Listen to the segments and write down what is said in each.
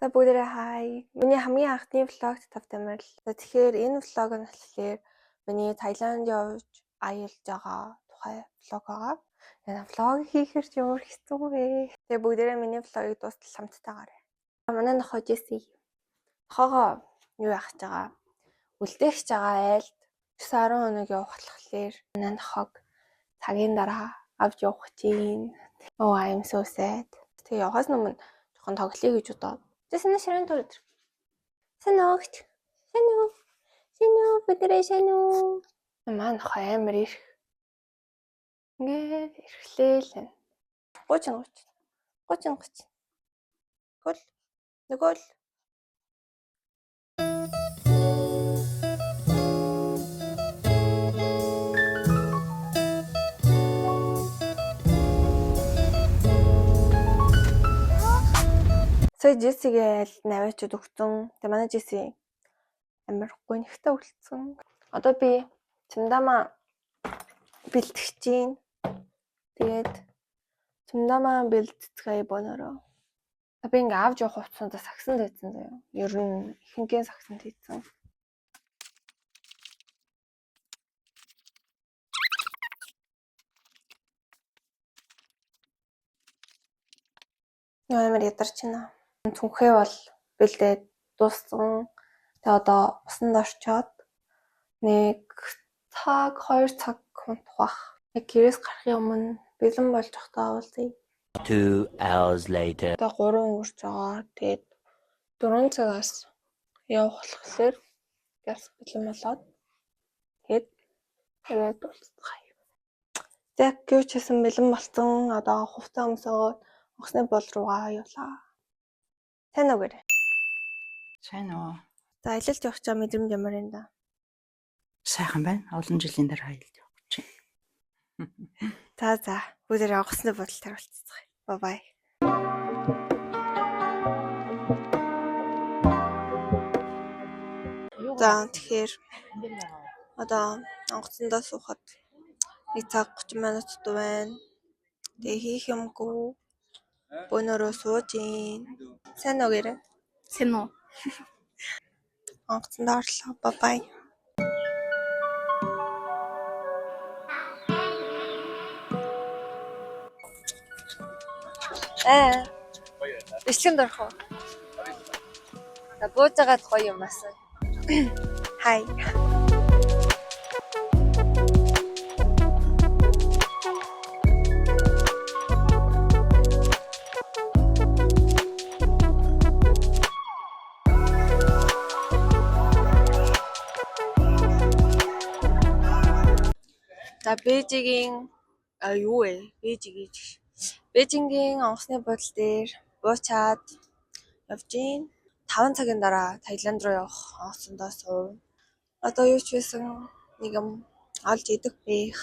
За бүгдээрээ хай. Миний хамгийн анхны vlog т тавтай морил. За тэгэхээр энэ vlog нь болохоор миний Таиланд явж аялж байгаа тухай vlog байгаа. Энэ vlog хийхэр ч ямар хэцүү вэ? Тэгээ бүгдээрээ миний vlog ыг дуустал хамттайгаарай. Манай нохой Джесси. Нохоогоо юу яах гэж байгаа? Үлдээх гэж байгаа айлд 9 10 хоног явах болохоор манай нохойг цагийн дараа авч явах гэж байна. Oh, I'm so sad. Тэгээ явахаас өмнө жоохон тоглоё гэж бодоод. Тэсэн ширэн төр. Сайн уу өгч. Сайн уу. Сайн уу бүгдээрээ сайн уу. Манай нохой амар ирэх. Ингээд эрхлээ л байна. 30 30. 30 30. Хөл. Нөгөө л. Сая Джессигээ айл наваачд өгсөн. Тэгээ манай Джесси амар гонхтой үлдсэн. Одоо би чимдама бэлтгэж чинь. Тэгээд чимдама бэлтцгээе бонороо. Би ингээ авч явах хувцсандаа сагсан дайцсан заяа. Ер нь ихэнхээ сагсан дайцсан. Амар ядарч байна. Түнхээ бол бэлдээд дууссан. Тэгээ одоо усанд орчоод 1 цаг 2 цаг унтах бах. Яг гэрээс гарахын өмнө бэлэн болж явахдаа уулзъя. 2 hours later. Одоо 3 өнгөрч байгаа. Тэгээд 4 цагаас явах болохоор гяс бэлэн болоод тэгээд ирээд уулзцгаая. За юу ч гэсэн бэлэн болсон. Одоо хувцас өмсөөд онгоцны бул руугаа явлаа. Сайн уу гэрээ? Сайн уу. За аялалд явах чам мэдрэмж ямар юм да? Сайхан байна. Олон жилийн дараа аялалд явах гэж байна. За за. Бүгдээрээ онгоцны буудалд хариулцгаая. Bye bye. За тэгэхээр одоо онгоцондоо суухад 1 цаг 30 минут байна. Тэгээ хийх юмгүй. Бөөнөрөө сууж ийн. Сайн уу гэрээ? Сайн уу. Онгоцондоо орлоо. Bye bye. Аа. Бичлэгэнд орох уу? За бууж байгаад гоё юм асан. Хай. За Бээжигийн юу вэ? Бээжигийн Бээжингийн онгоцны буудал дээр буучаад явж гин. 5 цагийн дараа Таиланд руу явах онгоцондоо суув. Одоо юу ч байсан нэг юм олж идэх байх.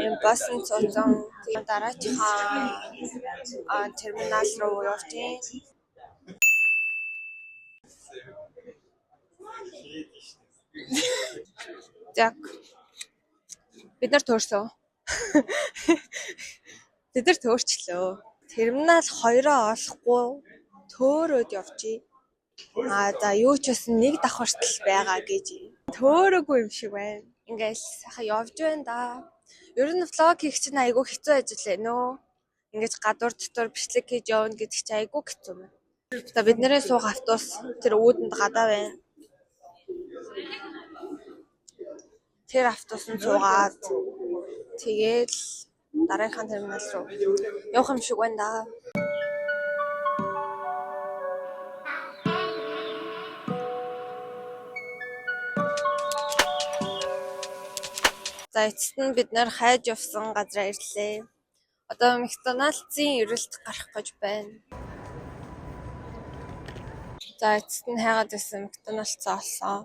Юм босон цуцсан. Тэгээд дараачихаа терминал руу явж гин. За бид нар төөрсөн. Бид нар төөрчлөө. Терминал 2-оо олохгүй төөрөөд явжээ. Аа за юу ч байсан нэг давхартал байгаа гэж. Төөрөөгүй юм шиг байна. Ингээл сайхан явж байна да. Ер нь vlog хийх чинь айгүй хэцүү ажил ээ нөө. Ингэж гадуур дотор бичлэг хийж явна гэдэг чинь айгүй хэцүү юм. За бидний суух автобус тэр үүдэнд гадаа байна. Тэр автобусанд суугаад тэгээд л дараагийнхаа терминал руу явах юм шиг байна да. За эцэст нь бид нар хайж явсан газараа ирлээ. Одоо McDonald's-ийн эрэлт гарах гэж байна. За эцэст нь хайгаад байсан McDonald's-аа олсон.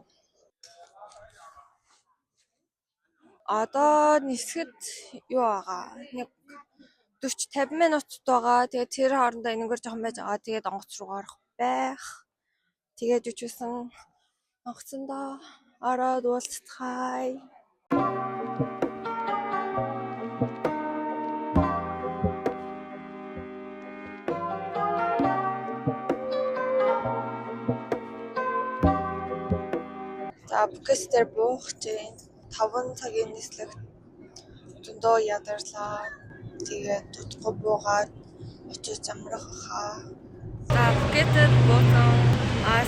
Одоо нисэхэд юу байгаа? Нэг 40 50 минут байгаа. Тэгээд тэр хоорондоо энэгээр жоохон байж байгаа. Тэгээд онгоц руу орох байх. Тэгээд юу ч байсан онгоцондоо ороод уулзцгаая. Пхукет дээр буух чинь 5 цагийн нислэгт зөндөө ядарлаа. Тэгээд удахгүй буугаад очиж амрах хаа. За, Пхукетэд буусан.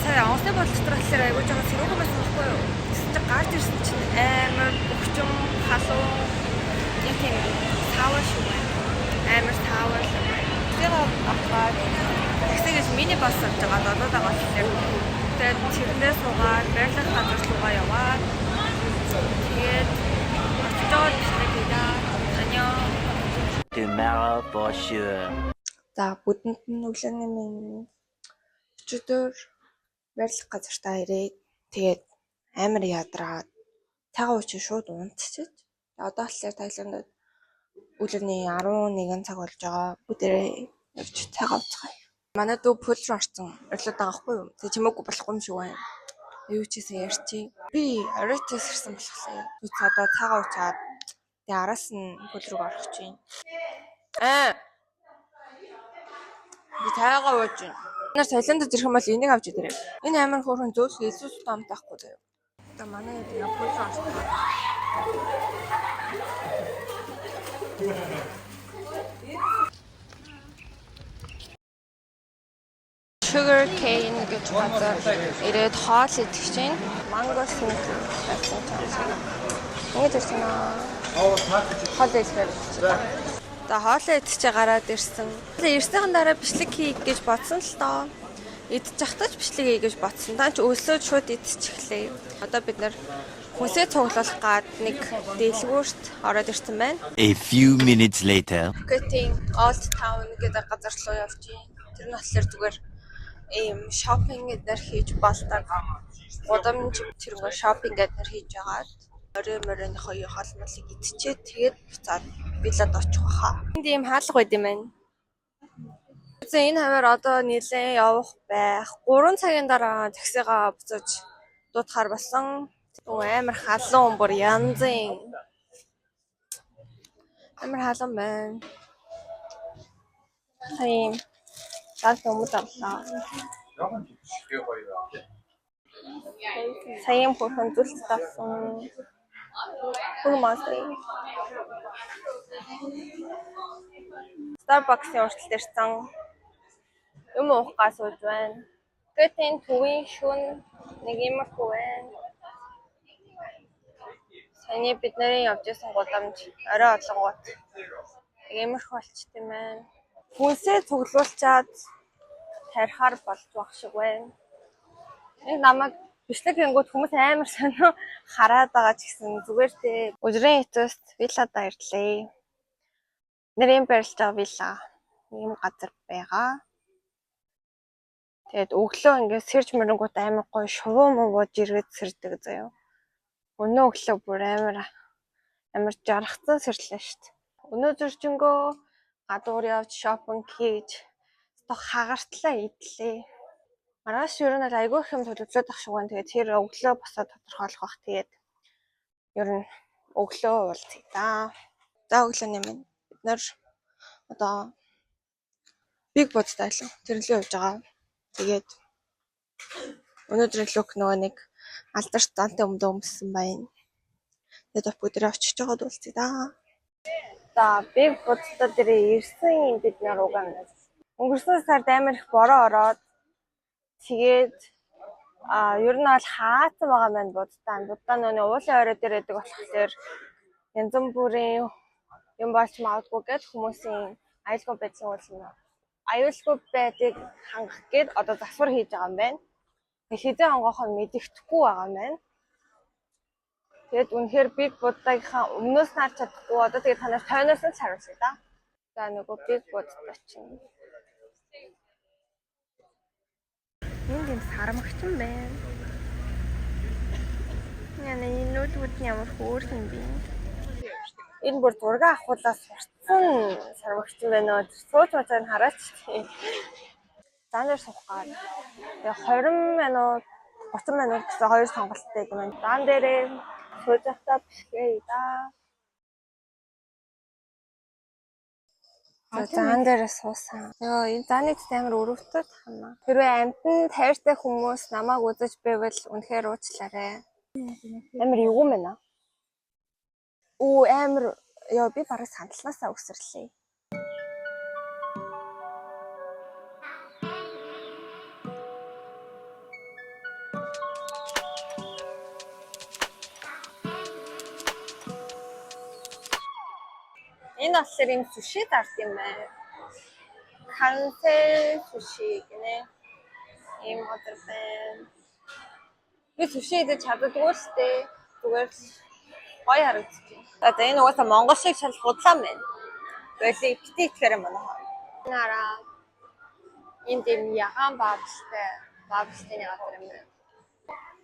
Сая онгоцны буудлын дотор болохоор айгуу жоохон сэрүүхэн байсан байхгүй юу? Тэгсэн чинь гарч ирсэн чинь амар бөхчм, халуун, яг тийм саваа шүү байна. Амар саваа л байна. Тэгээ аваад такси гэж мини бас авч байгаа, додоод байгаа болохоор. Тэгээд тэрнээ суугаад байрлах газар руугаа яваад, тэгээд очиж байгаа бичлэг хийлээ. 안녕. Tomorrow for sure. За, бүдэнд нь өглөөний мэнд. Өчигдөр байрлах газартаа ирээд, тэгээд амар ядраад цагаан үчи шууд унтчих. Одоо болохоор Таиландд өглөөний 11 цаг болж байгаа. Бүгдээрээ явж цайгаа ууцгаая. Манай дүү pool руу орсон, орилоод байгаа байхгүй юу? Тэгээ чимээгүй болохгүй юм шиг байна. Юу ч хийсэн ярьчих. Би оройтоо сэрсэн болохоор үц одоо цайгаа уучаад, тэгээ араас нь pool руу орох чинь. Аа, би цайгаа ууж байна. Нар Таиландд ирэх юм бол энийг авч идэрэй. Энэ амар хөөрхөн зөөлхөн, илүү сут амт байхгүй заяа. Одоо манай хэд ингээ pool руу орсон. Sugar cane гэж газар ирээд хоол идэх чинь mango smoothie байсан чинь. Ингэж ирсэн аа. Хоол идэхээр. За, хоолоо идчихээ гараад ирсэн. Ирснийхэн дараа бичлэг хий гэж бодсон л доо. Идчих тахтаж бичлэг хий гэж бодсон. Таа ч өсөөд шууд идчихлээ. Одоо бид нар хүнсээ цуглуулах гад нэг дэлгүүрт ороод ирсэн байна. A few minutes later. Пхукетийн Old Town гэдэг газар руу явж байна. Тэр нь болохоор зүгээр ийм shopping эднэр хийж болдог. Гудамж тэрнгээр shopping эднэр хийж агаад орой моройнхоо хоол молыг идчихээ, тэгээд буцаад виллад очих байхаа. Энд ийм хаалга байд юм байна. За, энэ хаваар одоо нэлээд явах байх. 3 цагийн дараа таксигаа буцаж дуудахаар болсон. Өө, амар халуун, бүр янзын амар халуун байна. Сая ийм лаг өмд авлаа. Сая ийм хөөрхөн зүлт авсан. Бүр масай. Starbucks-ын урталт ирсэн. Юм уух гаа сууж байна. Тэгээд энэ төвийн шүн нэг иймэрхүү байна. Саяны бидний явж исэн гудамж орой олонгууд нэг иймэрхүү болчт юм байна. Хүнсээ цуглуулчаад тарихаар болж байх шиг байна. Нэг намайг бичлэг хийнгүүт хүмүүс амар сонио хараад байгаа ч гэсэн зүгээр дээ. Өдрийн эцэст вилладаа ирлээ. Нэрийн барилж байгаа вилла ийм газар байгаа. Тэгээд өглөө ингээд сэрж мөрөнгүүт амар гоё шувуу мувуу жиргээд сэрдэг заяа. Өнөө өглөө бүр амар амар жаргацсан сэрлээ шүү дээ. Өнөөдөр гадуур явж shopping хийж өстой хагартлаа идлээ. Маргааш ер нь бол айгүй их юм төлөвлөд ах шиг байна. Тэгээд тэр өглөө босоод тодорхойлох бах. Тэгээд ер нь өглөө уулзъя да. За, өглөөний мэнд. Бид нар одоо Big Buddha айлаа. Тэр лөө явж байгаа. Тэгээд өнөөдрийн look нөгөө нэг алдарт зантай өмдөө өмссөн байна. Тэгээд бүгдээ очиж байгаад уулзъя да. За, Big Buddha дээр ирсэн бид нар угаанаас. Өнгөрсөн сард амар их бороо ороод, тэгээд ер нь бол хаацсан байгаа маань Буддаа. Буддаа нөгөө уулын орой дээр байдаг болохоор янз бүрийн юм болж магадгүй гэж хүмүүсийн аюулгүй байдлын үйл аюулгүй байдлыг хангах гээд одоо засвар хийж байгаа юм байна. Тэг хэзээ онгоох нь мэдэгдэхгүй байгаа юм байна. Тэгээд үнэхээр Big Buddha-гийнхаа өмнөөс нь харж чадахгүй, одоо тэгээд та нар тойноос нь харуулъя да. За, нөгөө Big Buddha чинь. Энд юм сармагчин байна. Яна, энэ нүүлгүүд нь ямар хөөрхөн юм бэ? Энэ бүр зураг авахулаас сурцсан сармагчин байна уу? Тэр сууж мууцаа нь хараач тийм. Зан дээр суух гал. Тэгээ 20 минут, 30 минут гэсэн хоёр сонголттой юм байна. Зан дээрээ сууж явахдаа бичлэгээ да. За, зан дээрээ суусан. Йоо, энэ зааны цэс амар өрөвдөд хана. Хэрвээ амьтан тайртай хүмүүс намайг үзэж байвал үнэхээр уучлаарай. Амар эвгүй байна. Оо, амар ёо, би бараг сандлаасаа үсэрлээ. Энэ болохоор юм суши зард юм байна. Кансе суши гинэ. Ийм газар байна. Би суши идэж чаддаггүй л дээ. Зүгээр л гоё харагдчих. За, энэ угаасаа монгол шиг шал худлаа байна. Боли бити итгэхээр манай. Нараа энд юм ягаан bubble тай bubble тай газар юм байна.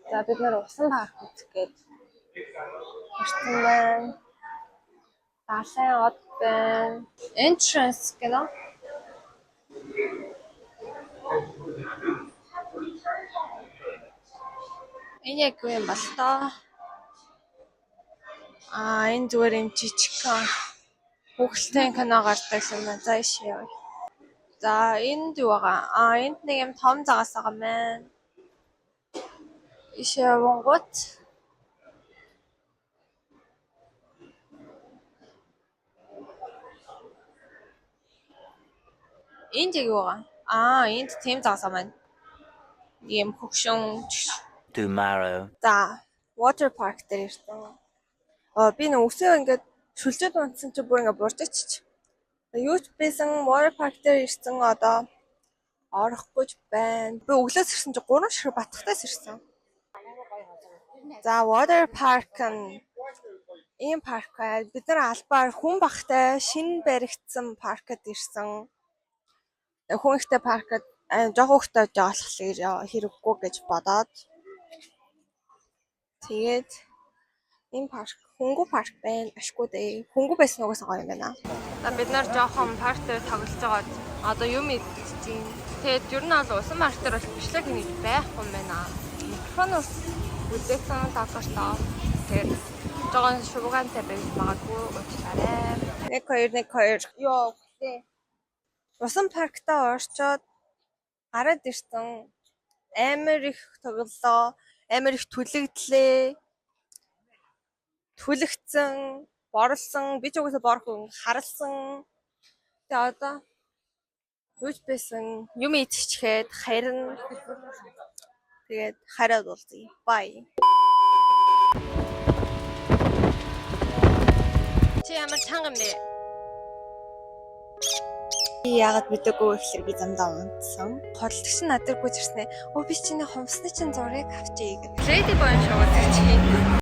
За, бид нэр усан парк үзэх гээд ирсэн байна. Далайн од байна. Entrance гэнэ. Энэ яг юу юм бол тоо? Аа, энэ зүгээр юм жижигхэн хүүхэлдэйн кино гардаг юм байна. За, иш явъя. За, энд юу байгаа? Аа, энд нэг юм том загас байгаа мэн. Иш явангууд энд яг юу байгаа? Аа, энд тийм загас байгаа маань. Ийм хөгшин. Tomorrow. За, water park дээр ирсэн. Аа, би нэг үсээ ингээд шүлжээд унтсан чи бүр ингээд бурж иччих. Юу ч байсан water park дээр ирсэн, одоо орох гэж байна. Би өглөөс ирсэн чи 3 ширхэг батхтаас ирсэн. За, water park нь ийм парк бай. Бид нар албаар хүн багтай шинэ баригдсан паркад ирсэн. Хүн ихтэй паркад жоохон хүүхдээ жоолхлыг хэрэггүй гэж бодоод, тэгээд энэ парк хөнгүү парк байна. Ашгүй дээ. Хөнгүү байсан угаасаа гоё юм байна. За, бид нар жоохон парк дээр тоглож байгаад одоо юм идэж чинь. Тэгээд ер нь бол усан парк дээр бол бичлэг хийнэ гэж байхгүй юм байна. Микрофон ус үлдээсэн доктортой. Тэгээд жоохон шувуугаантай байж магадгүй, уучлаарай. 1 2 1 2. Йоо. Усан парктаа орчоод гараад ирсэн. Амар их тоглолоо. Амар их түлэгдлээ. Түлэгдсэн, борлсон, би ч угаасаа борох харалсан. Тэгээ одоо юу ч байсан юм идчихээд харин тэгээд хараад уулзъя. Bye. Чи ямар чанга юм бэ? Би яагаад мэдээгүй гэхлээр би замдаа унтсан. Худалдагч нь над дээр гүйж ирсэн ээ. Өө, би чиний хумсны чинь зургийг авчий гэх. Lady Boy шоу үзэж чинь.